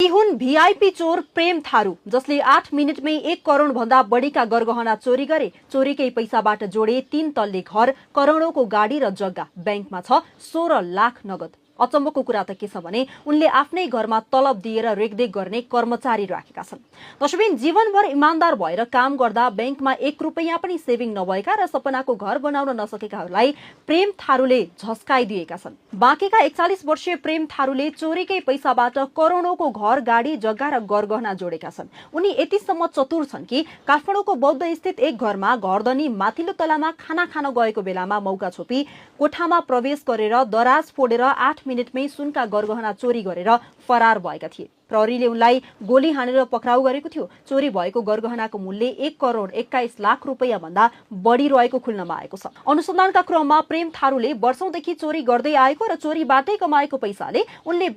यी हुन् भिआइपी चोर प्रेम थारू, जसले 8 मिनेटमै 1 करोड भन्दा बढीका गरगहना चोरी गरे। चोरीकै पैसाबाट जोडे 3 तल्ले घर, करोडौंको गाडी र जग्गा। बैंकमा छ 16 लाख नगद। अचम्मको कुरा त के छ भने उनले आफ्नै घरमा तलब दिएर रेखदेख गर्ने कर्मचारी राखेका छन्। दर्शकबिन, जीवनभर इमानदार भएर काम गर्दा बैंकमा 1 रुपैयाँ पनि सेभिङ नभएका र सपनाको घर बनाउन नसकेकाहरूलाई प्रेम थारूले झस्काइदिएका छन्। बाँकेका 41 वर्षीय प्रेम थारूले चोरीकै पैसाबाट करोडौंको घर, गाडी, जग्गा र गरगहना जोडेका छन्। उनी यतिसम्म चतुर छन् कि काठमाडौँको बौद्ध स्थित एक घरमा घरधनी माथिल्लो तलामा खाना खान गएको बेलामा मौका छोपी कोठामा प्रवेश गरेर दराज फोडेर 8 मिनेटमै सुनका गरगहना चोरी गरेर फरार भएका थिए। प्रहरीले उनलाई गोली हानेर पक्राउ गरेको थियो। चोरी भएको गरगहनाको मूल्य 1 करोड 21 लाख रुपैयाँ भन्दा बढी रहेको खुल्नमा आएको छ। अनुसन्धानका क्रममा प्रेम थारूले वर्षौंदेखि चोरी गर्दै आएको र चोरीबाटै कमाएको पैसाले उनले